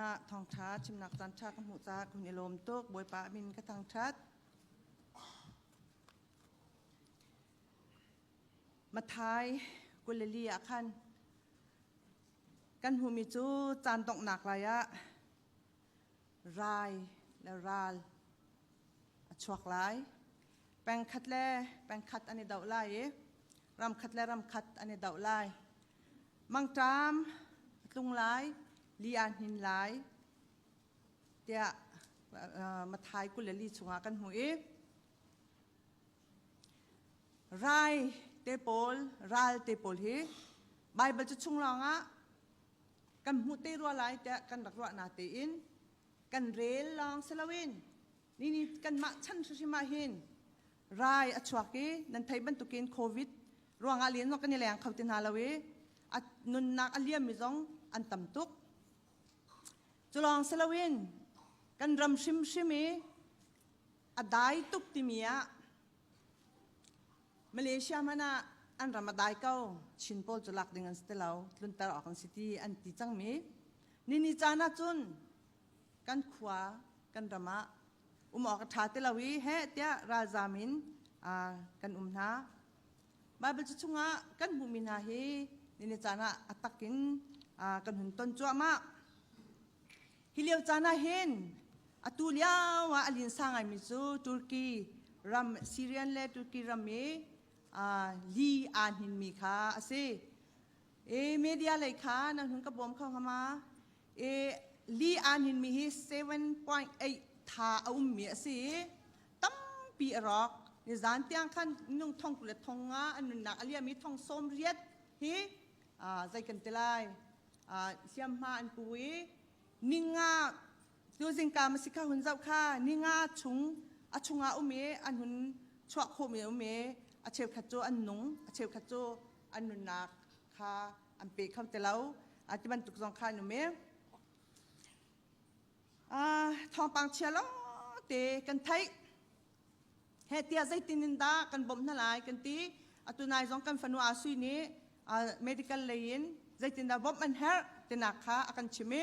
ah thawngṭha chimnak caanṭha ka hmuh caah ka hun i lawm tuk. Bawipa a min ka thangṭhat. Mathai 24 ah khan kan hmuhmi cu caan donghnak lai ah rai le ral a chuak lai. Pengkhat le pengkhat an i doh lai i ramkhat le ramkhat an i doh lai. Mangṭam a tlung lai, li aa hnin lai tiah Mathai 24 chungah kan hmuh i rai te pawl, ral te pawl hi Baibal cu chung lawngah kan hmuh te rua lai tiah kan rak ruah na tein kan rel lawng si loin nini kanmah chan hrimhrim ah hin rai a chuak i nan theih bantukin COVID ruangah len zong kan i leng kho ti hna lo i a nunnak a liammi zong an tam tuk. Cu lawng si loin kan ram hrimhrim i a dai tuk timi ah Malaysia hmanh ah an ram a dai ko Chin pawl cu lak ding an si ti lo tlunter awk an si ti an ti cangmi nini caan ah cun kan khua kan ram ah um awk a ṭha ti lo i heh tiah ralzam in kan um hna. Baibal cu chungah kan hmuhmi hna hi nini caan ah a tak in kan hun ton cuahmah. Hi lio caan ah hin atu lio ah a linsa ngaimi cu Turkey ram Syrian le Turkey ram i li aa hninmi kha a si. E media lei kha nan hun ka bawm kho hnga ma? E li aa hninmi hi 7.8 tha a ummi a si i tampi a rawk. Nizan tiang khan minung thong kul le thong nga an nunnak a liam i thong sawm riat hi zei kan ti lai hliamhma an pu i ninga tu zingka ma si kha hun zoh kha ninga chung a chungah um i an hun chuah khawhmi um i a cheukhat cu an nung a cheukhat cu an nunnak kha an pe kho ti lo ti bantuk zong kha an um i thawngpang chia lo te kan theih he tiah zeitin in dah kan bawmh hna lai kan ti atu nai zong kan fanu Asui nih medical lei in zeitin dah bawmh an herh tinak kha a kan chim i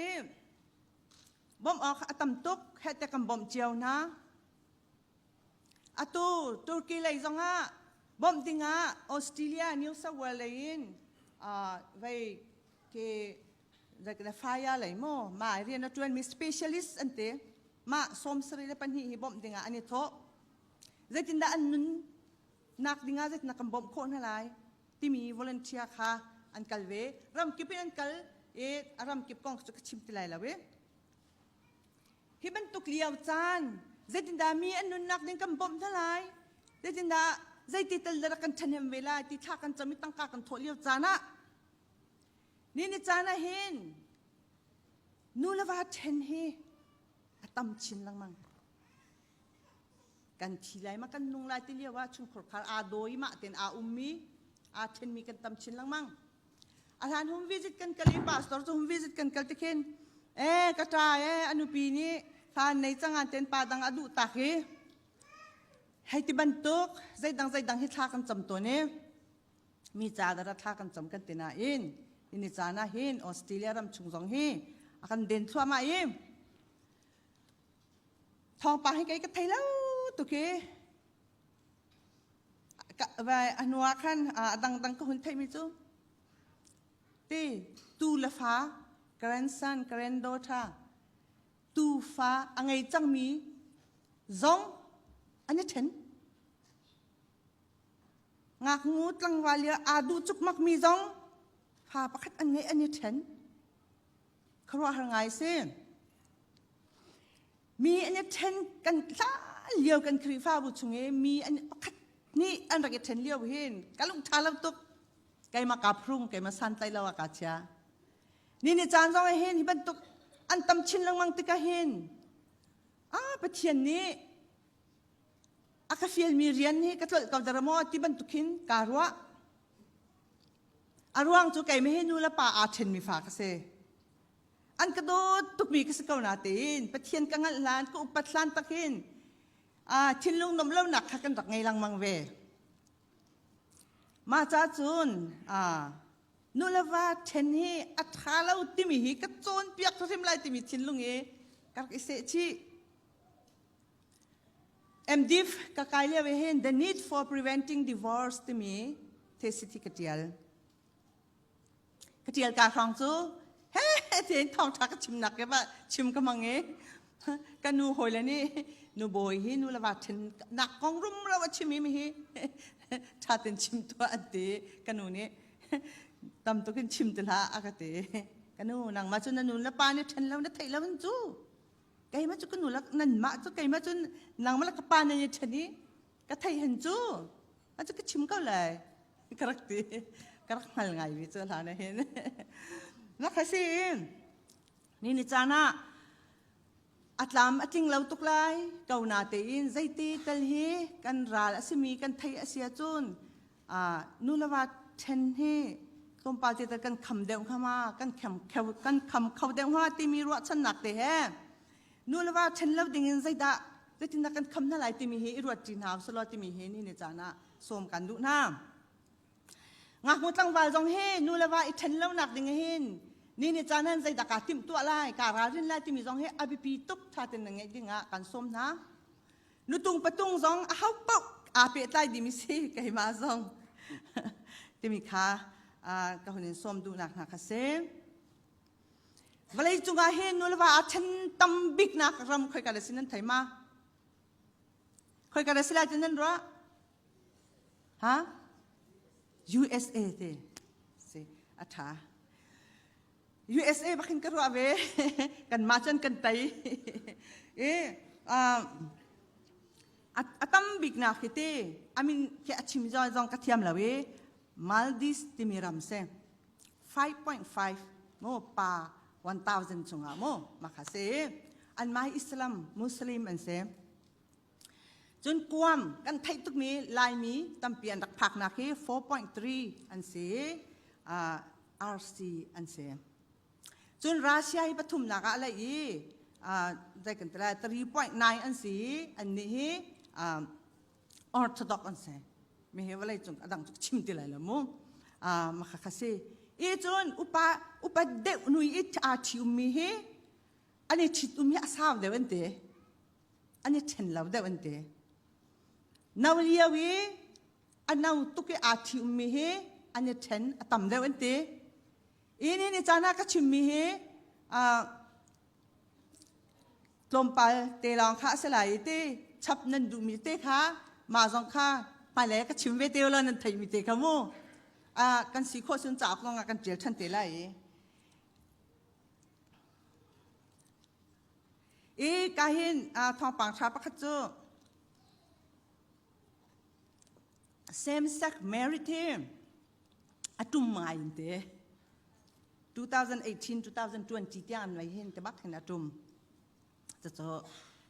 i bawmh awk a tam tuk he te kan bawmh cio hna Atu Turkey lei zongah bawmh dingah Australia, New South Wales lei in vei ke fire lei maw ma rian a ṭuanmi specialist an ti mah 72 hi bawmh dingah an i thawh. Zeitindah an nun nak dingah zeitindah kan bawmh khawh hna lai timi volunteer kha an kal ve. Ramkip in an kal i a ramkip kong cu ka chim ti lai lo i. Hi bantuk lio caan zeitindah mi an nunnak ding kan bawmh hna lai? Zeitindah zeiti tal dah kan ṭhahnem ve lai ti thla kan cam i tangka kan thawh lio caan ah ni ni caan ah hin nu le va ṭhen hi a tam chin lengmang. Kan thi lai ma kan nung lai ti lio ah chungkhur khar aa dawi mah ten aa ummi aa ṭhenmi kan tam chin lengmang. A hlan home visit kan kal i pastor cu home visit kan kal tikhin eh ka ṭa eh a nupi nih fa nei cang an ten pa dang a duh tak i hei ti bantuk zeidang zeidang hi thla kan cam tawn i mi ca dara thla kan cam kan ti nain ini caan ah hin Australia ram chung zong hi a kan den thluahmah i thawngpang hi kei ka thei lo tuk i A hnu ah khan a dangdang ka hun theihmi cu ti tu le fa grandson granddaughter tu fa a ngei cangmi zong an i ṭhen. Ngaknu tlangval i aa duh cukmakmi zong fa pakhat an ngei an i ṭhen. Khuaruahhar ngai si. Mi an i ṭhen kan hlan lio kan Khrihfabu chung i mi an pakhat nih an rak i ṭhen lio hin ka lung ṭha lo tuk. Keimah kaa phrung, keimah santlai lo ah kaa chia. Ni ni caan zong ah hin hi bantuk an tam chin lengmang tikah hin ah Pathian nih a ka fialmi rian hi ka tlolh ko dara maw ti bantuk hin kaa ruah. A ruang cu keimah hi nu le pa aa ṭhenmi fa ka si. An ka dawt tukmi ka si ko natein Pathian ka ngalh hlan, ka upat hlan tak hin thinlung nuamh lonak kha kan rak ngei lengmang ve. Mah ca cun. Nu le va ṭhen hi a ṭha lo timi hi ka cawnpiak hrim lai timi thinlung i ka rak i seh chih. MDiv ka kai lio i hin The Need for Preventing Divorce timi thesis hi ka ṭial. Ka ṭial ka hrawng cu he tein thawngṭha ka chimnak ke va chim ka hmang i ka nu hawile nih nu bawi hi nu le va ṭhen nak kong rumro a chim i mi hi ṭha tein chim tuah an ti ka nu nih tam tuk in chim ti hlah a ka ti ka nu nangmah cu na nu le pa nih ṭhen lo na theih lo in cu keimah cu ka nu le nanmah cu keimah cu nangmah le ka pa nan i ṭhen i ka thei hen cu a cu ka chim ko lai ka rak ti ka rak hngal ngai mi cu hlan ah hin na kha si ni ni caan ah a tlam a tling lo tuk lai ko na tein zeiti tal hi kan ral a simi kan thei a si ahcun nu le va ṭhen hi tlawmpal te kan kham deuh hnga ma kan kham kan kham kho deuh hnga timi ruahchannak te he nu le va ṭhen lo ding in zeidah zeitindah kan kham hna lai timi hi i ruat ṭi hna usalaw timi hi ni ni caan ah sawm kan duh hna. Ngaknu tlangval zong hi nu le va i ṭhen lonak ding hin ni ni caan han zeidah kaa timh tuah lai kaa ralrin lai timi zong hi a biapi tuk ṭha tein na ngeih ding ah kan sawm hna. Nutung patung zong a ho paoh aa pehtlai dimi si keimah zong timi kha ka hun in sawm duhnak hna kha si. Vawlei cungah hin nu le va aa ṭhen tam biknak ram khoika dah si nan thei ma? Khoika dah si lai ti nan ruah? Ha? USA te si a ṭha. USA bakin ka ruah ve. Kanmah cun kan tei. I a tam biknak hi te amin khi a chim zong ka thiam lo i Maldives timi ram si. 5.5 mo pa 1000 chungah mo makha si an mah Islam Muslim an si cun Guam kan theih tukmi Laimi tampi an rak phaknak hi 4.3 an si uh, RC an si cun Russia hi pathumnak ah lei i uh, zei kan ti lai 3.9 an si an nih hi uh, Orthodox an si mi hi vawlei cung adang cu chim ti lai lo mu makha kha si i cun upa upa deuh nui i aa ṭhi ummi hi an i ṭhit um hi a sau deuh an ti an i ṭhen lo deuh an ti no lio i a no tuk i aa ṭhi ummi hi an i ṭhen a tam deuh an ti i ni ni caan ah ka chimmi hi tlawmpal te lawng kha a si lai i ti chap nan duhmi te kha mah zong kha hmailei ka chim ve te lo nan theihmi te kha mu kan si khawh sun cauk zong ah kan ṭial ṭhan te lai i i ka hin thawngpang ṭha pakhat cu same sex marriage hi a ṭum ngai in te 2018 2020 tiang an mei hin te bak hin a tum cucu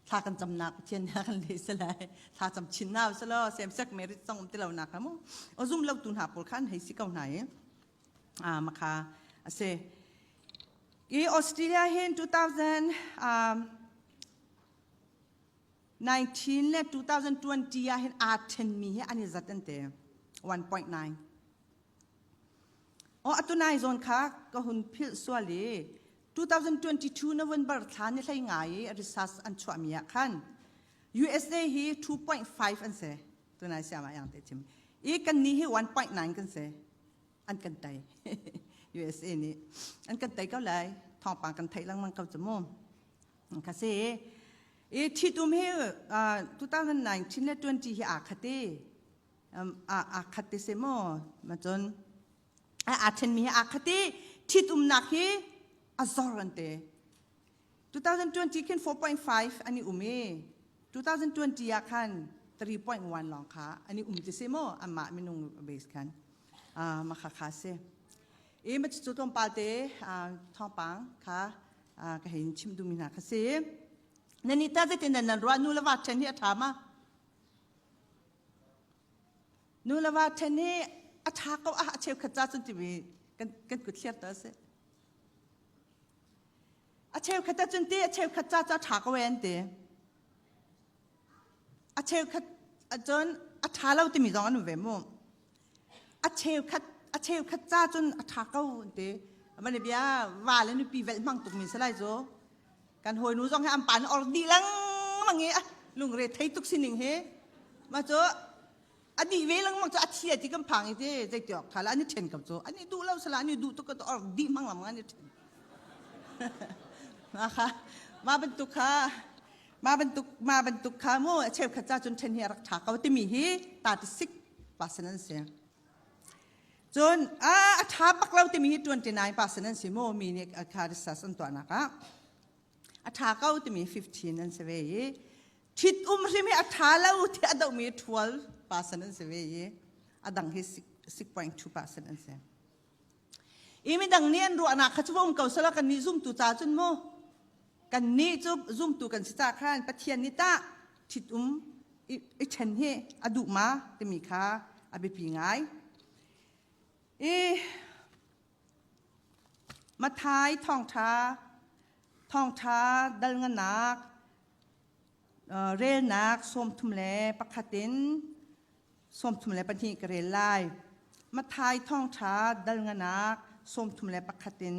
thla kan camnak Pathian nih kan leh se lai thla cam chin na se lo sem sek merit zong um ti lo na kha mu o zum lo tu hna pawl khan hei si ko hna i a makha ase i Australia hin 2000 um, 19 le 2020 ah hin aa ṭhenmi hi an i zat an te 1.9 Aw atu nai zawn kha ka hun philh sual i 2022 November thla ni hlei ngai i research an chuahmi ah khan USA hi 2.5 an si tunai siama yang te chim i kan ni hi 1.9 kan si an kan tei USA nih an kan tei ko lai thawngpang kan theih lengmang ko cu mu ka si i ṭhitum hi 2019 le 20 hi aa khat i aa khat te si maw ma cun aa ṭhenmi hi aa khat i ṭhitumnak hi a zor an ti 2020 khin 4.5 an i um i 2020 ah khan 3.1 lawng kha an i um ti si maw amah minung base khan ma kha kha si i ma cu tlawmpal te thawngpang kha ka hein chim duhmi hna kha si nan i ta zeitin nan ruah nu le va ṭhen hi a ṭha ma Nu le va ṭhen hi a ṭha ko ah a cheukhat ca cun timi kan kan kut thliar ta si. A cheukhat ah cun ti a cheukhat ca cu a ṭha ko an ti. A cheukhat cun a ṭha lo timi zong an um ve mu. A cheukhat a A cheukhat ca cun a ṭha ko an ti. Mane bia va le nupi velh hmang tukmi si lai cu. Kan hawinu zong hi an pa nih or dih lengmang i lungre thei tuk sining hi. Mah cu a dih ve lengmang cu a thi ti kan phang i ti zei ti awk ṭha la an i ṭhen ko cu. An i duh lo sala an i duh tuk ko or dih hmang lengmang an i ṭhen. Mah kha mah bantuk kha mah bantuk mah bantuk kha mu a cheukhat ca cun ṭhen hi a rak ṭha ko timi hi 36% an si. Cun a a ṭha bak lo timi hi 29% an si mu mi nih kha research an tuahnak ah a ṭha ko timi 15 an si ve i ṭhit um hrim hi a ṭha lo ti a dohmi 12% an si ve i a dang hi 6.2% an si. I midang nih an ruahnak kha cu va um ko selaw kannih zumtu ca cun mu kannih cu zumtu kan si ca khan Pathian nih tah ṭhitum i ṭhen hi a duh ma timi kha a biapi ngai. I Mathai thawngṭha thawngṭha dal nganak relnak 31 in 32 ka rel lai. Matthai thawngṭha dal nganak 31 in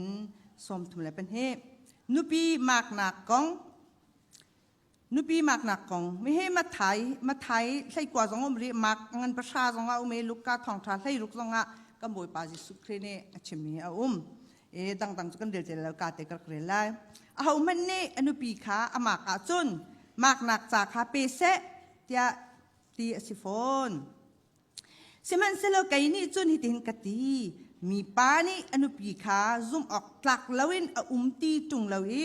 32. Nupi maknak kong Nupi maknak kong mihi Matthai Matthai hleikua zong um rih mak ngan pahra zong ah um i Luka thawngṭha hleiruk zong ah kan Bawipa Jesuh Khrih nih a chimmi a um. E dangdang cu kan rel te lo ka te ka rak rel lai. Ahohmanh nih a nupi kha a mak ahcun maknak ca kha pe seh tiah ti a si fawn. Sihmanhsehlaw kei nih cun hitin ka ti, mipa nih a nupi kha zumh awk tlak loin a um ti ṭung lo i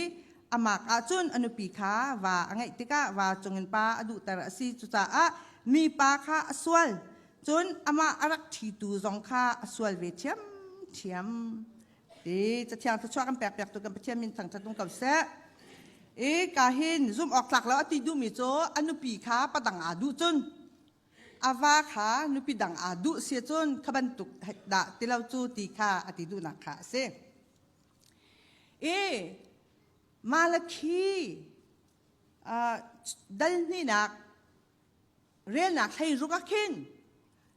a mak ahcun a nupi kha va a ngeih tikah va cungin pa a duhter a si. Cucaah mipa kha a sual, cun amah a rak ṭhitu zong kha a sual ve ṭhiamṭhiam. Ti cathiang thluachuah kan pek piaktu kan Pathian min thangṭhat um ko seh. I ka hin zumh awk tlak lo a ti duhmi cu a nupi kha padang aa duh cun a va kha nupi dang aa duh si cun kha bantuk dah ti lo cu ti kha a ti duhnak kha a si. I Malakhi dal hnihnak relnak hlei ruk ah khin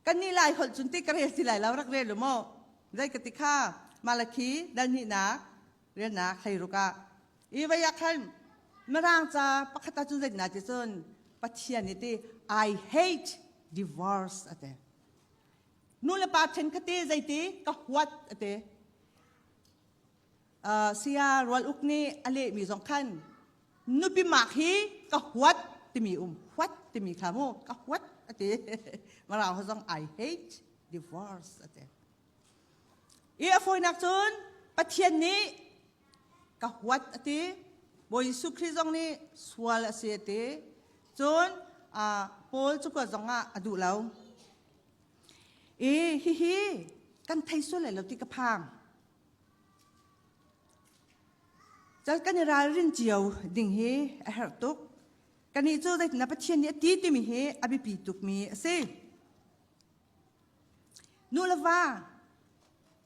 kan nih lai holh cun ti ka rel ti lai lo rak rel u maw zei ka ti kha Malakhi dal hnihnak relnak hlei ruk ah i vei ah khan mirang ca pakhat ah cun zeitinah ti cun Pathian nih ti I hate divorce a ti nu le pa then kha ti zeiti ka huat a ti saya rual uk nih a lehmi zong khan nupi mak hi ka huat timi um huat timi kha mu ka huat ati marau ho zong I hate divorce ati i a fawinak cun Pathian nih ka huat ati Bawi Jesuh Khrih zong nih sual a si ati cun Paul cu ka zong ah a duh lo i hihi kan thei sual lai lo ti ka phang Cal kan i ralrin cio ding hi a herh tuk. Kannih cu zeitindah Pathian nih a ti timi hi a biapi tukmi a si. Nu le va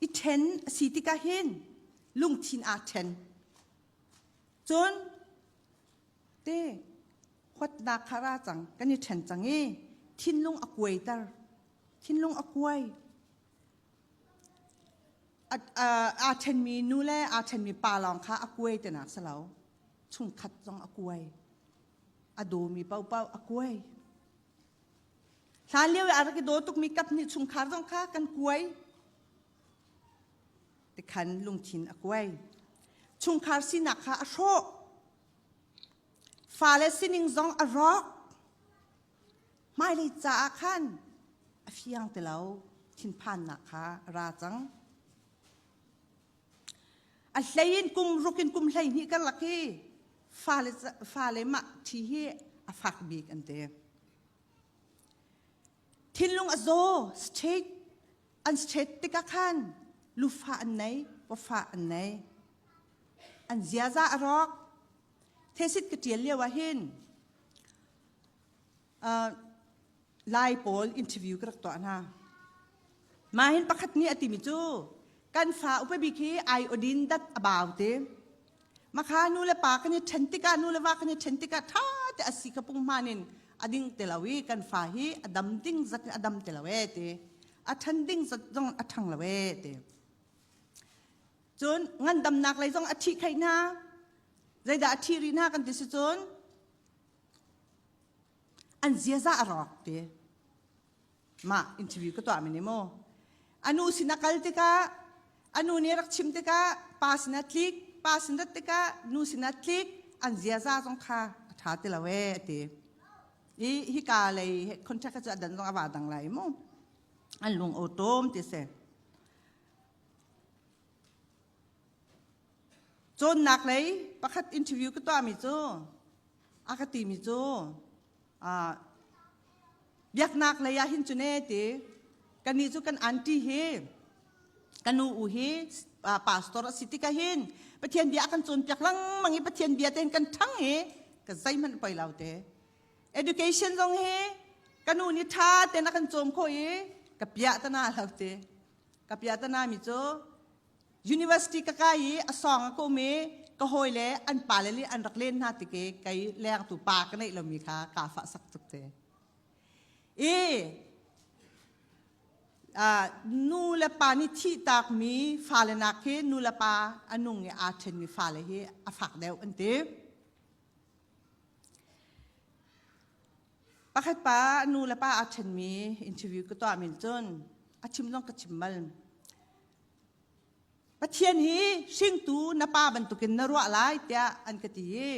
i ṭhen a si tikah hin lungthin aa ṭhen. Cun te huatnak kha ra cang kan i ṭhen cang i thinlung a kuaiter. Thinlung a kuai. Aa ṭhenmi nu le aa ṭhenmi pa lawng kha a kuai tinak si lo. Chungkhat zong a kuai. A dawmi paohpaoh a kuai. Hlan lio i a rak i daw tukmi kaphnih chungkhar zong kha kan kuai. Tikhan lungthin a kuai. Chungkhar sinak kha a hrawh. Fale sining zong a rawk. Hmailei caah khan a fiang ti lo thinphannak kha a ra cang. A hlei in kum ruk in kum 12 karlak hi fale fale mah ṭhi hi a fak bik an ti. Thinlung a zaw straight an straight tikah khan lufa an nei pawfa an nei an ziaza a rawk thesit ka ṭial lio ah hin Lai pawl interview ka rak tuah hna. Mah hin pakhat nih a timi cu kan fa upa bik hi iodine dat a bau te. Makha nu le pa kan i ṭhen tikah nu le va kan i ṭhen tikah ṭha te a si kha punghman in a ding te lo i kan fa hi a dam ding zat in a dam te lo e ti. A ṭhan ding zong a ṭhang lo ee ti. Cun ngandamnak lei zong a ṭhih kheih hna. Zeidah a ṭhih rih hna kan ti si cun an ziaza a rawk ti. Mah interview ka tuahmi nih mu. A nu sin a kal tikah a nu nih rak chim tikah pa sin a tlik, pa sin rat tikah nu sin a tlik, an ziaza zong kha a ṭha ti lo ee a ti. I hika lei contract cu a dan zong a va dang lai mu. An lung aw ṭawm ti si. Cawnnak lei pakhat interview ka tuahmi cu a ka timi cu biaknak lei ah hin cun e ti kannih cu kan auntie hi ka nu u hi pastor a si tikah hin Pathian bia a kan cawnpiak lengmang i Pathian bia tein kan ṭhang i ka zeihmanh poi lo te education zong hi ka nu nih ṭha tein a kan cawm khawh i ka piah tana lo te ka piah tana mi cu University ka kai i a sawng a ka um i ka hawile an pale nih an rak len hna tik i kei lengtu pa ka neih lomi kha kaa fah sak tuk te. I nu le pa nih thih takmi fale nak hi nu le pa a nung i aa ṭhenmi fale hi a fak deuh an ti. Pakhat pa nu le pa aa ṭhenmi interview ka tuahmi cun a chim zong ka chim mal. Pathian hi hringtu na pa bantukin na ruah lai tiah an ka ti i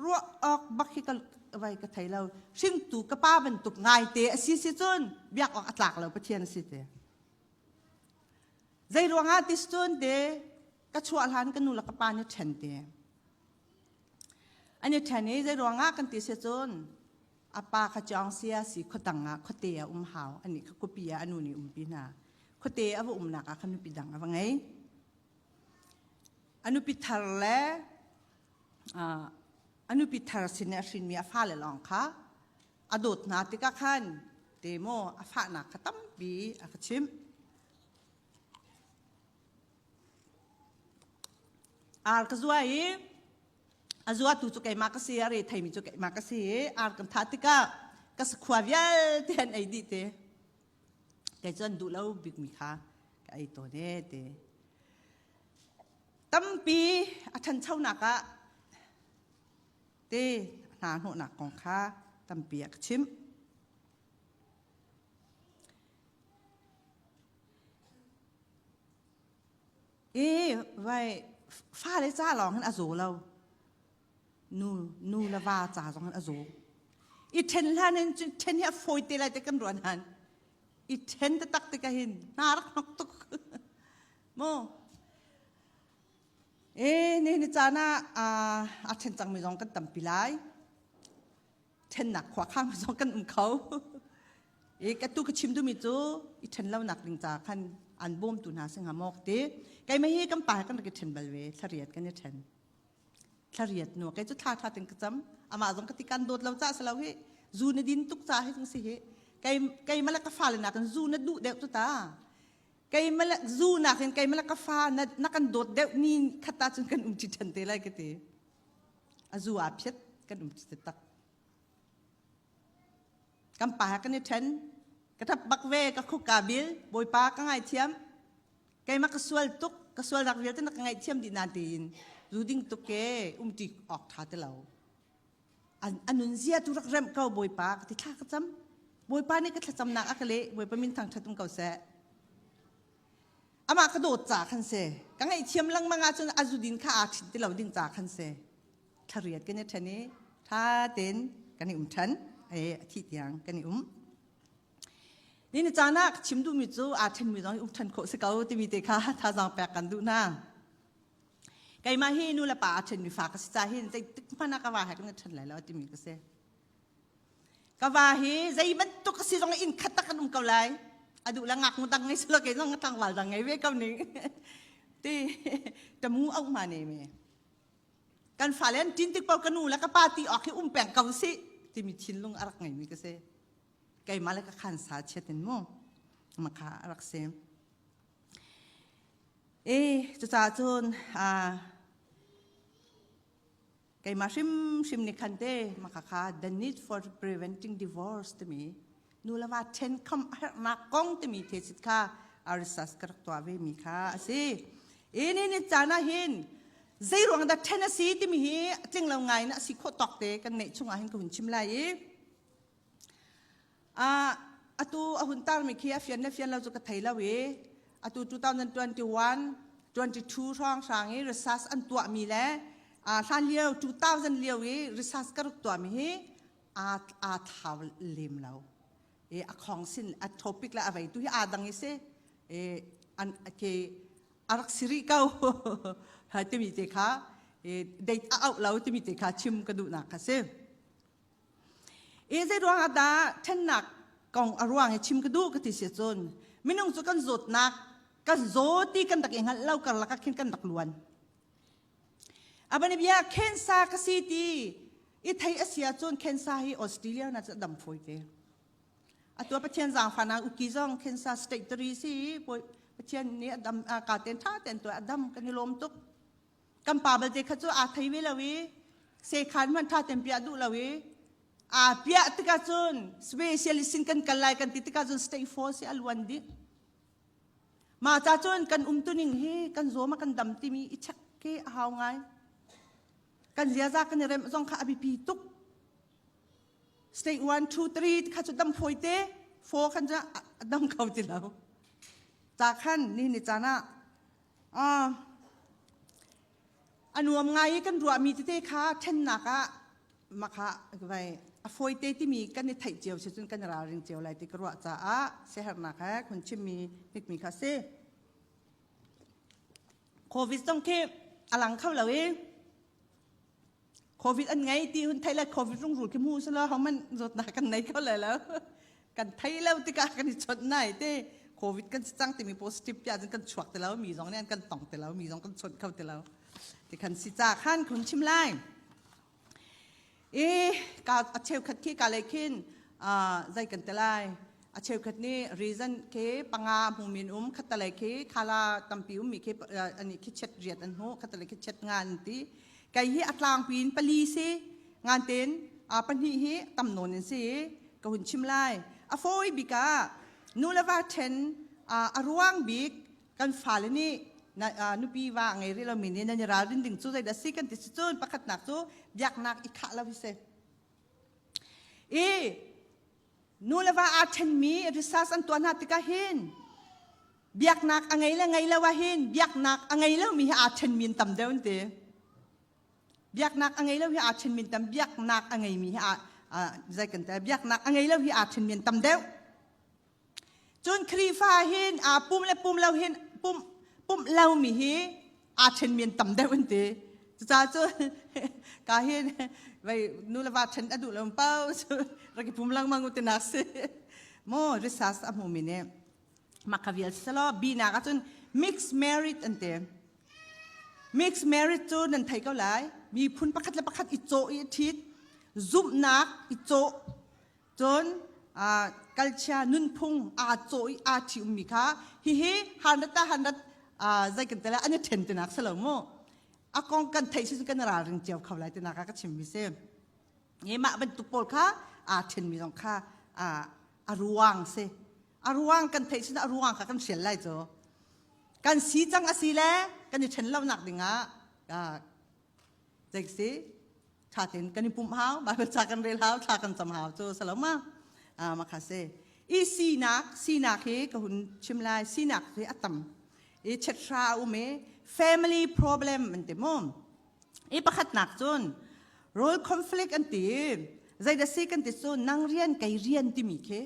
ruah awk bak hi ka vai ka thei lo. Hringtu ka pa bantuk ngaite a si si cun biak awk a tlak lo Pathian a si te. Zei ruangah ti cun te ka chuah hlan ka nu le ka pa nih ṭhen te. An i ṭhen i zei ruangah kan ti si cun a pa kha Chiang sia si khuadang ah khuate ah um hau anih kha khuapi ah a nu nih umpi hna khuate a va umnak ah khan nupi dang a va ngei a nupi thar le a nupi thar sin i a hrinmi a fale lawng kha a dawt hna tikah khan te maw a fahnak kha tampi a ka chimh ar ka zua i a zuatu cu keimah ka si a re theimi cu keimah ka si i ar kan thah tikah ka sakhua vialte an ei dih te kei cu an duh lo bikmi kha ka ei tawn e te tampi a ṭhanchonak ah te hna hnawhnak kong kha tampi a ka chimh I vai fale ca lawng hin a zaw lo. Nu nu le va ca zong hin a zaw. I ṭhen hlan in cun ṭhen hi a fawi te lai te kan ruan han. I ṭhen taktak tikah hin hna rak hnok tuk. Mu. E ni ni caan ah a ṭhen cangmi zong kan tampi lai. Ṭhennak khua khang zong kan um kho. I ka tu ka chim duhmi cu i ṭhen lonak ding ca khan an bawmtu hna si hnga maw ka ti. Keimah hi kan pa he kan rak i ṭhen bal ve, thlariat kan i ṭhen. Thlariat nu kei cu thla ṭha tin ka cam. Amah zong ka ti kan dawt lo ca si lo hi. Zu na din tuk ca hi si hi. Kei keimah le ka fale nakin zu na duh deuh cu ta. Keimah le zu nakin keimah le ka fa na, na kan dawt deuh ni khat ah cun kan um ṭi ṭhan te lai ka ti. A zu aa phiat kan um ṭi tak. Kan pa he kan i ṭhen. Ka ṭap bak ve, ka khuk kaa bil. Bawipa ka ngaithiam. Keimah ka sual tuk, ka sualnak vialte na ka ngaihthiam dih na tiin zu ding tuk ke umṭi awk ṭha ti lo. A nunzia tu rak remh ko Bawipa ka ti thla ka cam. Bawipa nih ka thlacamnak a ka leh. Bawipa min thangṭhat um ko seh. Amah ka dawt ca khan si. Ka ngaihthiam lengmang ahcun a zudin kha aa ṭhit ti lo ding ca khan si. Thlariat kan i ṭhen i ṭha tein kan i um ṭhan. E, a thih tiang kan i um. Ni ni caan ah ka chim duhmi cu aa ṭhenmi zong i um ṭhan khawh si ko timi te kha thazaang pek kan duh hna. Keimah hi nu le pa aa ṭhenmi fa ka si ca hin zeitik hmanh ah ka va he kan i ṭhen lai lo timi ka si. Ka va hi zei bantuk a si zong inn khat tak kan um ko lai. A duh le ngaknu dang ngei silo kei zong tlangval dang ngei ve ko ning. Ti tamu auh ma ne me. Kan fale an ṭin tik paoh ka nu le ka pa ti awk hi um peng ko sih timi thinlung a rak ngeimi ka si. Keimah le ka khan sa chiat in mu makha a rak si. E cucaah cun keimah hrimhrim nih khan te maka kha the need for preventing divorce timi Nu le va ṭhen kham a herhnak kong timi thesit kha a research ka rak tuah ve mi kha a si. I ni ni caan ah hin zei ruang dah ṭhen a si timi hi tling lo ngai in a si khawh tawk te kan neih chungah hin ka hun chim lai i atu a hun tarmi khi a fian le fian lo cu ka thei lo i atu 2021 22 hrawng hrang i research an tuahmi le hlan lio 2000 lio i research ka rak tuahmi hi aa thlau lem lo i a khong sin a topic le a vei tu hi aa dang i si i an ke a rak si rih ko timi te kha date a auh lo timi te kha chim ka duhnak kha si. I zei ruang ah dah ṭhennak kong a ruang i chim ka duh ka ti si cun minung cu kan zawtnak kan zaw ti kan rak i hngalh lo karlak ah khin kan rak luan. Abani bia cancer ka si ti i thei a si ahcun cancer hi Australia na cu a dam fawi te. Atu Pathian zaangfahnak uki zong cancer state tari si Pathian nih a dam ka ten tha ten tu a dam kan i lawm tuk. Kan pa balte kha cu aa thei ve lo i sekhan hmanh ṭha ten piah duh lo i aa piah tikah cun specialist sin kan kal lai kan ti tikah cun state force hi a luan dih. Mah ca cun kan umtuning hi kan zawm a kan dam timi i check khi a hau ngai. Kan ziaza kan i remh zong kha a biapi tuk. State 1, 2, 3 kha cu dam fawi te, 4 khan cu a dam kho ti lo. Ta khan ni ni caan ah A nuam ngai i kan ruahmi tete kha ṭhennak ah makha vai a fawite timi kan i theih cio si cun kan i ralring cio lai ti ka ruah caah siaherhnak he khun chimmi hnikmi kha si. Covid zong khi a lang kho lo i Covid an ngei ti hun thei le Covid rungrul khi mu selaw homan zawtnak kan nei kho le lo. Kan thei lo tikah kan i chawnh nai te. Covid kan si cang timi positive tiah cun kan chuak ti lo mi zong nih an kan tong ti lo mi zong kan chawnh kho ti lo. Ti khan si ca khan khun chim lai. I ka a cheukhat khi ka lei khin zei kan te lai. A cheukhat nih reason khi panga hmumi an um khatalei khi khala tampi ummi khi ani khi chet riat an hmu khatalei khi chet nga an ti. Kei hi a tlangpi in pali si nganten pahnih hi tam nawn in si ka hun chim lai. A fawi bik ah nu le va ṭhen a ruang bik kan fale nih nupi va ngei rih lomi nih nan i ralrin ding cu zeidah si kan ti si cun pakhatnak cu biaknak i khah lo hi si. I nu le va aa ṭhenmi research an tuah hna tikah hin biaknak a ngei le ngei lo ah hin biaknak a ngei lomi hi aa ṭhenmi an tam deuh an ti. Biaknak a ngei lo hi aa ṭhenmi an tam biaknak a ngeimi hi aa zei kan ti biaknak a ngei lo hi aa ṭhenmi an tam deuh. Cun Khrihfa hin aa pum le pum lo hin pum pumh lomi hi aa ṭhenmi an tam deuh an ti. Cucaah cun ka hin vei nu le va ṭhen a duh lo pau cu rak i pum lengmang u tinak si. Maw research a hmumi nih mah kha vial selaw binak ahcun mixed marriage an ti. Mixed marriage cu nan thei ko lai. Miphun pakhat le pakhat i cawh i ṭhit, zumhnak i cawh Cun kalchia nunphung aa cawh i aa ṭhi ummi kha hihi hanrat ah hanrat zei kan tela an i ṭhen tinak si lo mu. A kong kan theih si kan ralring cio kho lai tinak ah ka chimmi si. Nge mah bantuk pawl kha aa ṭhenmi zong kha a ruang si. A ruang kan theih sin a ruang kha kan hrial lai cu. Kan si cang a si le kan i ṭhen lonak dingah zei si ṭha tein kan i pumh hau Bible ca kan rel hau thla kan cam hau cu saloma ma kha si i sinak sinak hi ka hun chim lai sinak hi a tam i chet-hra a um i family problem an ti mu i pakhatnak cun role conflict an ti zeidah si kan ti cu nang rian kei rian timi khi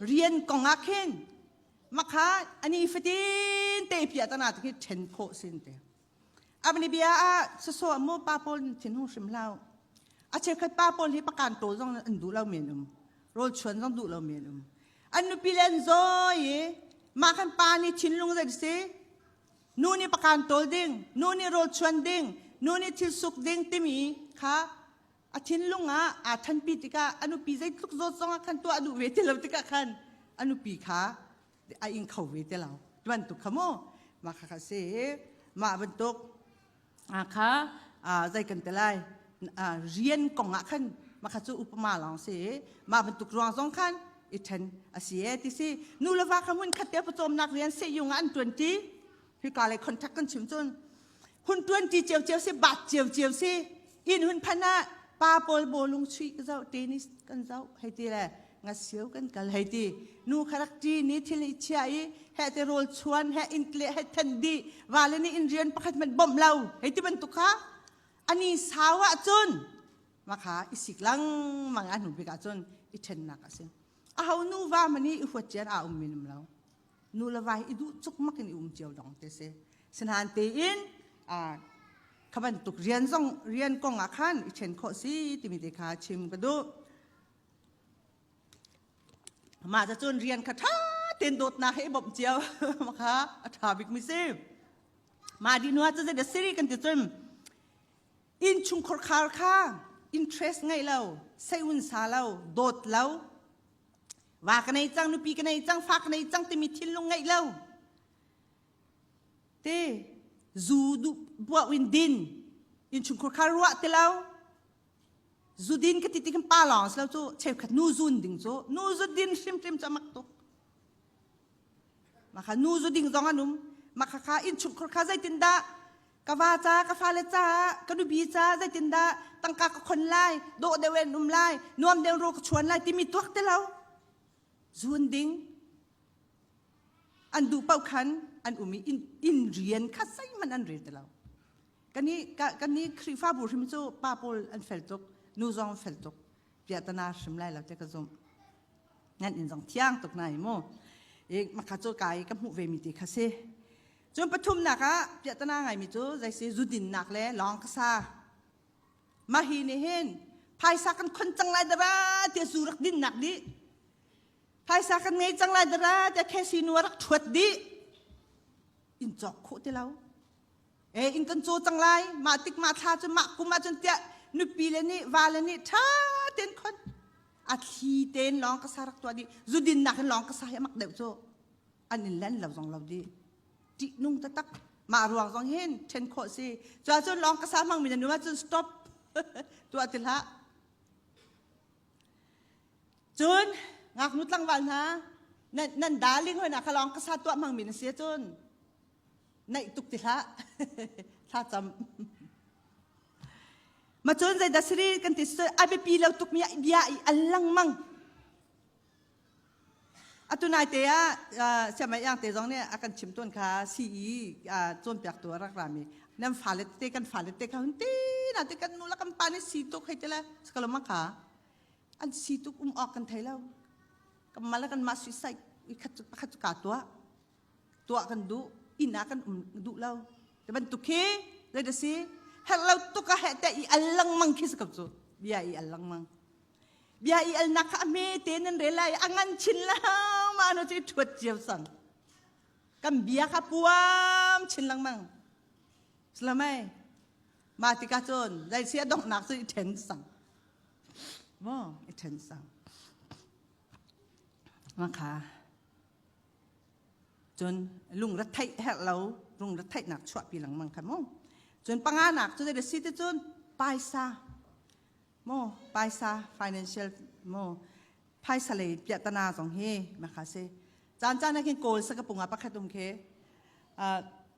rian kong ah khin makha ani fatin te pia tana ti khi ṭhen khawh sin te Abni bia ah sasawh mu pa pawl thinhung hrim hlah. A cheukhat pa pawl hi pakan tawl zong an duh lo men um. Rawl chuan zong duh lo men um. An nupi le an zawi i mah kan pa nih thinlung zei si nu nih pakan tawl ding, nu nih rawl chuan ding, nu nih thil suk ding timi kha a thinlung ah aa thanpi tikah a nupi zeitluk zawt zong ah khan tuah duh ve ti lo tikah khan a nupi kha a ing kho ve te lo bantuk kha mu mah kha kha si mah bantuk kha zei kan te lai rian kong ah khan mah kha cu upama lawng si mah bantuk ruang zong khan. i ṭhen a si e ti si. Nu le va kha hmun khat te pawcawmnak rian sehyung ah an ṭuan ṭi. Hika lei contact kan chim cun hun ṭuan ṭi ciocio si, bat ciocio si. Inn hun phan ah pa pawl bawlung chuih ka zoh, tennis kan zoh hei ti le ngasio kan kal hei ti. Nu kha rak ṭi ni thil i chia i heh te rawl chuan he inn tle he then dih va le nih inn rian pakhat hmanh bawmh lo hei ti bantuk kha ani sau ahcun makha i sik lengmang a hnu bik ahcun i ṭhennak a si. Aho nu va mani i huat cian a um mi um lo. Nu le va i duh cuk mak in i um cio dong te si. Sinain tein kha bantuk rian zong rian kong ah khan i ṭhen khawh si timi te kha chim ka duh. Mah ca cun rian kha ṭha tein dawtnak he i bawmh cio kha a ṭha bik mi si. Mah dih hnu ah cun zeidah siri kan ti cun innchungkhar khar kha interest ngeih lo, seiun sa lo, dawt lo, va ka nei cang, nupi ka nei cang, fa ka nei cang timi thinlung ngeih lo, te zu duh buah in din, innchungkhar khar ruah ti lo, zudin ka ti ti kan pa lawng si lo cu cheukhat nu zun ding cu nu zu din hrimhrim cu a mak tuk maka nu zu ding zong an um maka kha innchungkhar kha zeitindah ka va ca ka fale ca ka nupi ca zeitindah tangka ka khon lai dawh deuh in um lai nuam deuh ro ka chuan lai timi tuak te lo zun ding an duh paoh khan an um i inn rian kha zeihmanh an rel ti lo Kani kani Khrihfabu hrim cu pa pawl an fel tuk, nu zong fel tuk. Piahtana hrim lai lo te ka zumh. Nan inn zong thiang tuk na i mu. I makha cu kai ka hmuh ve mi ti kha si. Cun pathumnak ah piahtana ngai mi cu zeisi zudinnak le lawng ka sa. Mah hi nih hin phaisa kan khon cang lai dara tiah zu rak dinnak dih. Phaisa kan ngei cang lai dara tiah casino rak ṭhuat dih. In cawk khawh ti lo. E in kan caw cang lai mah tik mah thla cu mah kum ah cun tiah nupi le nih va le nih ṭha tein khon a thli tein lawng ka sa rak tuah dih zudin nak in lawng ka sa hi amak deuh cu an in len lo zong lo dih ṭihnung taktak mah ruang zong hin ṭhen khawh si cu ahcun lawng ka sa hmang mi na nu ahcun stop tuah ti hlah cun ngaknu tlangval hna nan nan darling hoi na kha lawng ka sa tuah hmang mi na si cun naih tuk ti hlah thlacam ma cun zeidah siri kan ti a biapi lo tuk mi bia i al lengmang atu nai te ah siamai yang te zong nih a kan chim tawn kha CE cawnpiaktu a rak rami nan fale te kan fale te kha hun te na te kan nu la kan pa nih si tuk hei te le sakalama kha an si tuk um awk kan thei lo kan mah le kan mah suicide khat pakhat cu ka tuah tuah kan duh inn ah kan um duh lo te bantuk khi zei da si herh lo tuk a heh te i al lengmang khi si ko cu bia i al lengmang bia i al nak kha a hme te nan rel lai a ngan chin lengmang ano cu i thuat cio sang kan bia kha puam chin lengmang salamai ma tikah cun zei si a donghnak cu i then sang mo i then sang ma kha Cun lungretheih herh lo lungretheihnak chuahpi lengmang kha mu. Cun panganak cu zei si ti cun paisa mu paisa financial mu phaisa lei piahtana zong hi makha si. Caan caan ah khin kawl sa ka pung ah pakhat um khi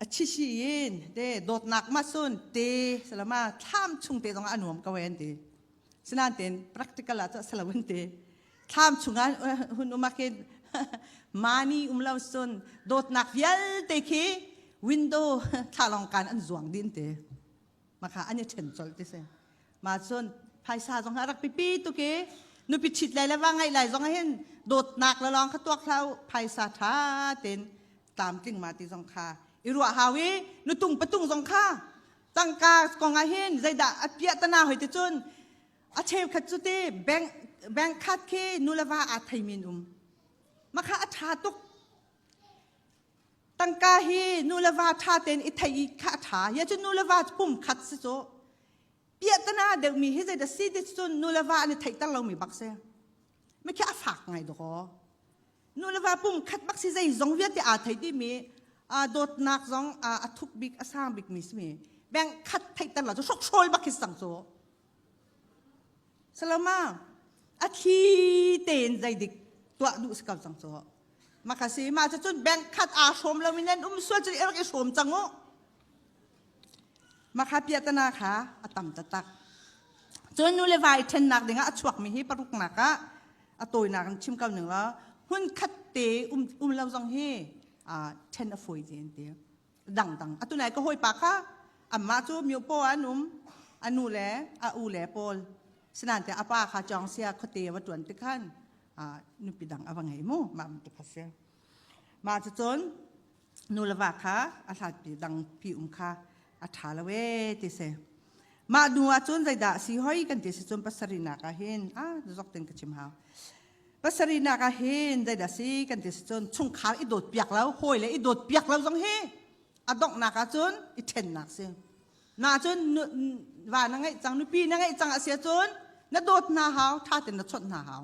a chishi in te dawtnak ma sun te salama thlam chung te zong ah a nuam ko en ti. Sinan ten practical ah cu salo an ti. Thlam chungah hun um ah khin mani um lo cun dawtnak vialte khi window thlalawng kan an zuang din te maka an i ṭhen colh ti si ma cun phaisa zong a rak pipi tuk i nupi ṭhit lai le va ngeih lai zong hin dawtnak le lawng kha tuak hlah u phaisa ṭha tein tlamtling ma ti zong kha i ruah hau i nutung patung zong kha tangka kong ah hin zeidah a piah tana hoi ti cun A cheukhat cu te bank bank card khi nu le va aa theimi an um. Makha a ṭha tuk. Tangka hi nu le va ṭha tein i thei i kha a ṭha. Hi cu nu le va pum khat si cu. Piahtana deuhmi hi zeidah si ti cun nu le va an i theihter lomi bak si. Mikhi a fak ngai dawkaw. Nu le va pum khat bak si zeizong vialte aa thei dihmi dawtnak zong a thuk bik a sang bikmi simi bank khat theihter lo cu hrokhrawl bak khi sang cu. Saloma, a thli tein zeidik Tuah duh si ko cang cu. Maka si ma cu cun bank khat aa hrawm lo in nan um sual cu rak i hrawm cang u. Makha piahtana kha a tam taktak. Cun nu le va i ṭhennak dingah a chuakmi hi paruknak ah a tawinak in chim ko ning law hmun khat te um, um lo zong hi ṭhen a fawi te an ti. Dangdang. Atu nai ka hawipa kha amah cu myopo an um a nu le a u le pawl sinan te a pa kha chong sia khuate va ṭuan ti khan nupi dang a va ngei mu mah bantuk kha si. Mah cucun nu le va kha a hlatpi dang pi um kha a ṭha lo ee ti si. Mah hnu ah cun zeidah si hoi kan ti si cun pasarihnak ah hin ah zok ten ka chim hau. Pasarihnak ah hin zeidah si kan ti si cun chungkhar i dawt piak lo hawi le i dawt piak lo zong hi a donghnak ah cun i ṭhennak si. Na cun va na ngeih cang nupi na ngeih cang a si ahcun na dawt hna hau ṭha tein na chawnh hna hau.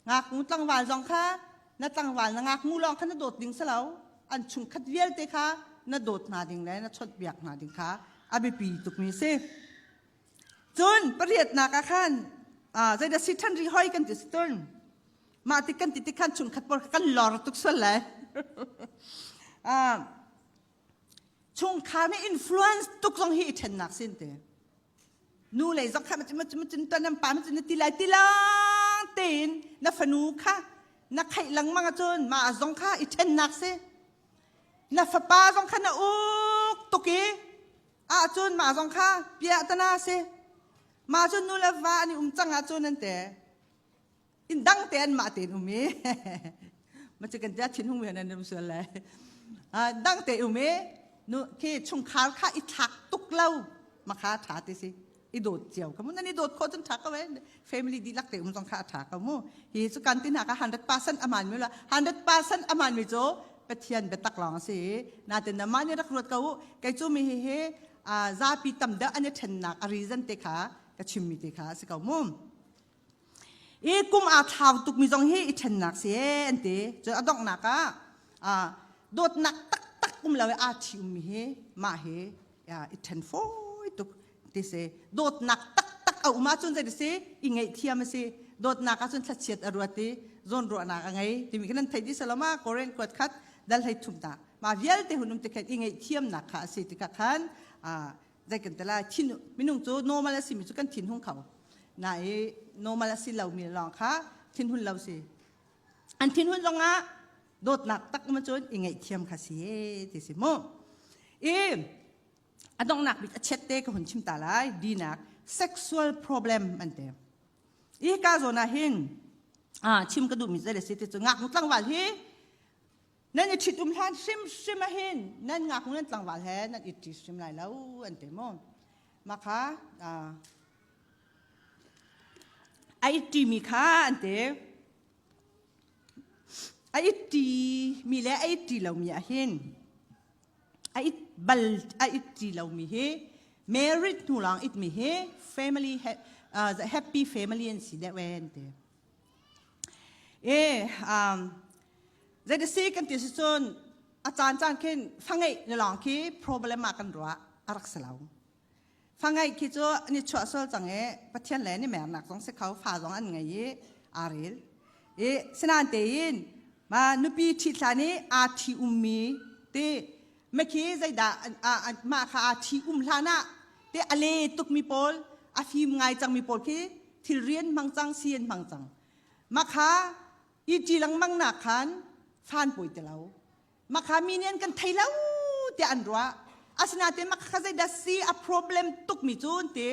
Ngaknu tlangval zong kha na tlangval na ngaknu lawng kha na dawt ding si lo. An chungkhat vialte kha na dawt hna ding le na chawnhbiak hna ding kha a biapi tukmi a si. Cun pariatnak ah khan zeidah si ṭhan rih hoi kan ti si tun. Mah ti kan ti ti khan chungkhat pawl kha kan lor tuk sual lai. Chungkhar nih influence tuk zong hi i ṭhennak sin te. Nu lei zong kha macun macun tuan nan pa macun na ti lai ti lang tein na fanu kha na khaih lengmang ahcun mah zong kha i ṭhennak si. Na fapa zong kha na uk tuk i ahcun mah zong kha piahtana si. Mah cun nu le va an i um cang ahcun an te inn dang te an mah tein um i ma cu kan tia thin hung men an um sual lai dang te um i nu khi chungkhar kha i thlak tuk lo ma kha tha ti si i dawt cio ka mu nan i dawt khawh cun tha ko eh family dihlak te um zong kha a tha ko mu hi cu kan tin hna ka 100% aman mi la 100% aman mi cu Pathian biatak lawng a si natin na mah nih rak ruat ko u kei cu mi hi hi zapi tam deuh an i ṭhennak a reason te kha ka chimmi te kha a si ko mu I kum aa thlau tukmi zong hi i ṭhennak si ee an ti. Cun a donghnak ah dawtnak taktak um lo i aa ṭhi-ummi hi mah hi i ṭhen fawi tuk ti si. Dawtnak taktak a um ahcun zei si i ngaihthiam a si. Dawtnak ahcun thlachiat a ruat i zawnruahnak a ngei timi khi nan theih dih salom ah Korin kuat khat dal hlei thum ta. Mah vialte hun um tikhan i ngaihthiamnak kha a si tikah khan zei kan ti lai thin minung cu normal a simi cu kan thin hung kho na i normal a si lomi lawng kha thinhun lo si an thinhun zongah dawtnak tak ma cun i ngaihthiam kha si ti si mu i a donghnak bik a chet te ka hun chim ta lai dinak sexual problem an te i ka zawn ah hin chim ka duhmi zei le si ti cu ngaknu tlangval hi Nan i ṭhitum hlan hrimhrim ahhin nan ngaknu nan tlangval he nan i ṭi hrim lai lo an ti mu. Mah kha a i ṭimi kha an ti. A i ṭimi le a i ṭi lomi ahhin a it bal a it ṭi lomi hi married hnu lawng itmi hi family happy family an si deuh an ti. E um, Zeitisi kan ti si cun a caan caan khin fangeih ni lawng khi problem ah kan ruah a rak si lo. Fangeih khi cu ni chuah sual cang i Pathian le ni mernak zong si kho fa zong an ngei i aa rel. I sinan tein ma nupi ṭhit hlan i aa ṭhi ummi ti mekhi zeidah mah kha aa ṭhi um hlan ah te a le tukmi pawl a fim ngai cangmi pawl khi thil rian hmang cang si an hmang cang. Mah kha I ṭi lengmang nak khan fan poi ti lo. Makha mi nih an kan thei lo tiah an ruah. Asinain makha zeidah si a problem tukmi cu an ti.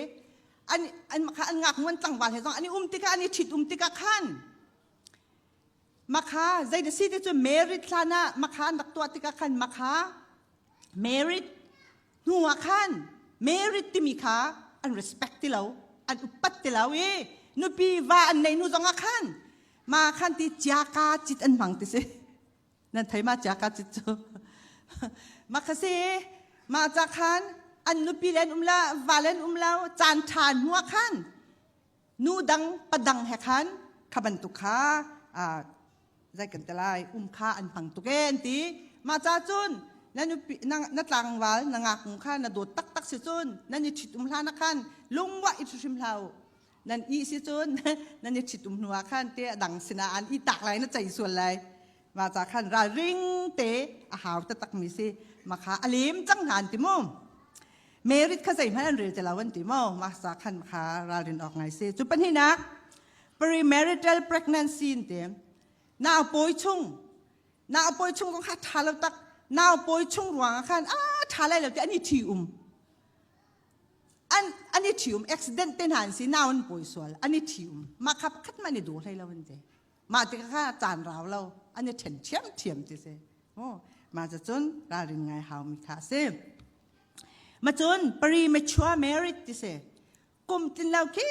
An an makha an ngaknu an tlangval he zong an i um tikah an i ṭhit um tikah khan makha zeidah si ti cu married hlan ah makha an rak tuah tikah khan makha married hnu ah khan married timi kha an respect ti lo an upat ti lo i nupi va an nei hnu zong ah khan ma khan ti chiaka cit an hmang ti si nan thei ma chiaka cit cu ma kha si ma ca khan an nupi len um la va len um lo caan ṭha hnu ah khan nu dang pa dang he khan kha bantuk kha zei kan ti lai um kha an hmang tuk e an ti mah ca cun na nupi na, na tlangval na ngaknu kha na dawt taktak si cun nan i ṭhit um hlan ah khan lungwah i hrim hlah u. Nan i si cun nan i ṭhitum hnu ah khan te a dang sinah an i tak lai na cei sual lai. Ma ca khan ralring te a hau taktak mi si. Ma kha a lem cang hna an ti mu. Merit kha zeihmanh an rel ti lo an ti mu. Ma sa khan kha ralrin awk ngai si. Cu pahnihnak premarital pregnancy an ti. Nau pawi chung nau pawi chung zong kha ṭha lo tak. Nau pawi chung ruang ah khan a ṭha lai lo ti an i ṭhi um. An an i ṭhi um accident te hna an si nau an pawi sual an i ṭhi um. Mah kha pakhat mah an i daw hlei lo an ti. Mah ti kha caan rau lo an i ṭhen ṭhiamṭhiam ti si. Oh, mah cun ralrin ngai hau mi kha a si. Ma cun premature marriage ti si. Kum tlin lo khi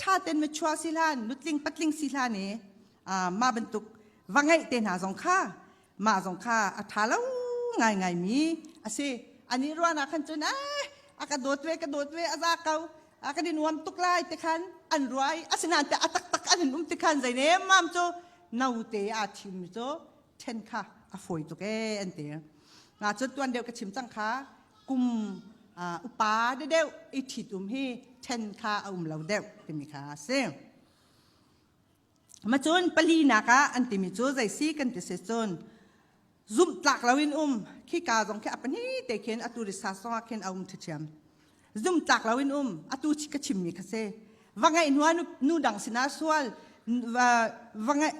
ṭha ten mature si hlan, nutling patling si hlan i mah bantuk va ngeih te hna zong kha mah zong kha a ṭha lo ngaingai mi a si. Ani ruahnak khan cun eh a ka dawt ve ka dawt ve a za ko a kan i nuam tuk lai ti khan an ruah i asinain te a taktak an in um ti khan zei nemmam cu note aa thimmi cu ṭhen kha a fawi tuk ee an ti. Nga cun tuan deuh ka chim cang kha kum upa deuh i ṭhitum hi ṭhen kha a um lo deuh timi kha a si. Macun palinak ah an timi cu zei si kan ti si cun zumhtlak loin um khika zong khi a pahnih te khin atu risa song ah khin a um ṭhiṭhiam. Zumhtlak loin um atu ka chimmi kha si. Va ngeih hnu ah nu dang sinah sual va ngeih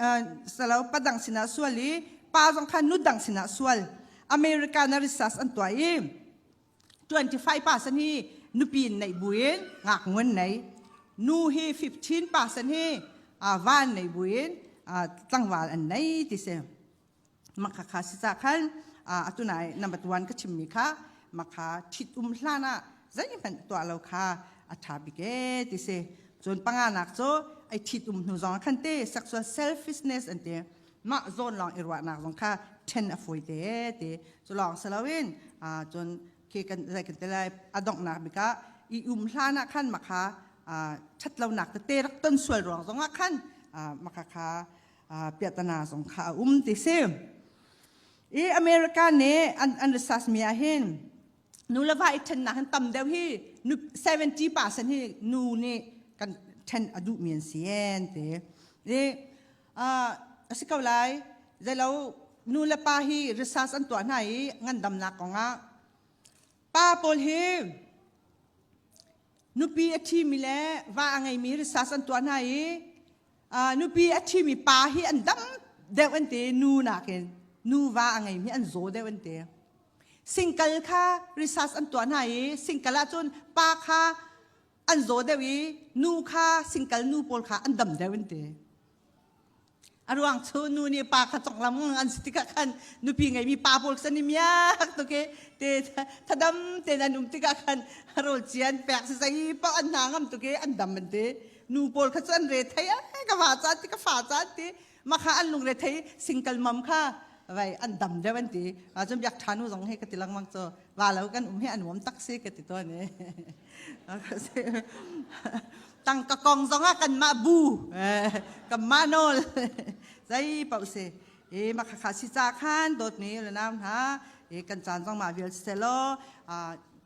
salo pa dang sinah sual i pa zong kha nu dang sinah sual America na research an tuah i 25% hi nupi in neih buin ngaknguan nei nu hi 15% hi van nei buin tlangval an nei ti si makha kha si ca khan atu nai number one ka chimmi kha makha ṭhit um hlan ah zeihmanh tuah lo kha a ṭha bik e ti si cun panga nak cu ai ṭhit um hnu zong khan te sexual selfishness an ti mah zawn lawng i ruahnak zong kha ṭhen a fawi te ti cu lawng si loin cun khi kan zei kan ti lai a donghnak bik ah i um hlan ah khan makha ṭhatlonak tete rak ton sual ruang zong ah khan makha kha piahtana zong kha a um ti si i America nih an an research mi ah hin nu le va i ṭhennak hin tam deuh hi nu 70% hi nu nih kan ṭhen a duhmi an si en ti i a si ko lai zeilo nu le pa hi research an tuah hna i ngandamnak kongah pa pawl hi nupi a ṭhimi le va a ngeimi research an tuah hna i nupi a ṭhimi pa hi an dam deuh an ti nu nakin nu va a ngeimi an zaw deuh an ti singkal kha research an tuah hna i singkal ahcun pa kha an zaw deuh i nu kha singkal nu pawl kha an dam deuh an ti a ruang cu nu nih pa kha conglam an si tikah khan nupi ngeimi pa pawl khan i miak tuk i te thadam tein an um tikah khan rawl cian pek si zei paoh an hna ngam tuk i an dam an ti nu pawl kha cu an re thei ka va ca ti ka fa ca ti mah kha an lungre thei single mom kha vai an dam deuh an ti cun biak ṭha nu zong hi ka ti lengmang cu va lo kan um hi a nuam tak si ka ti tawn i tangka kong zong ah kanmah bu kanmah nawl zei paoh si i mah khakha si ca khan dawtmi le nau hna i kan caan zong mah vial si law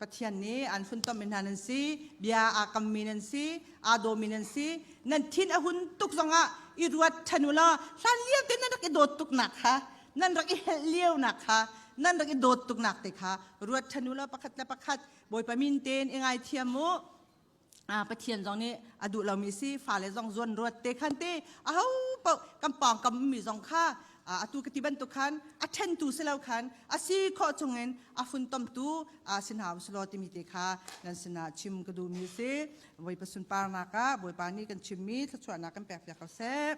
Pathian nih an funtom mi hna nan si bia aa kammi nan si aa dawmi nan si nan thin a hun tuk zongah i ruat ṭhan u law hlan lio te nan rak i dawt tuknak kha nan rak i helh lio nak kha nan rak i dawt tuknak te kha ruat ṭhan u law pakhat le pakhat Bawipa min tein i ngaithiam u Pathian zong nih a duh lomi si fale zong zuan ruat te khan te aho paoh kan pawngkam mi zong kha atu ka ti bantuk khan a ṭhentu si lo khan a si khawh chungin a funtomtu si hna usulaw timi te kha nan sinah chim ka duhmi si Bawipa sunparnak ah Bawipa nih kan chimmi thluachuahnak kan pek piak ko seh.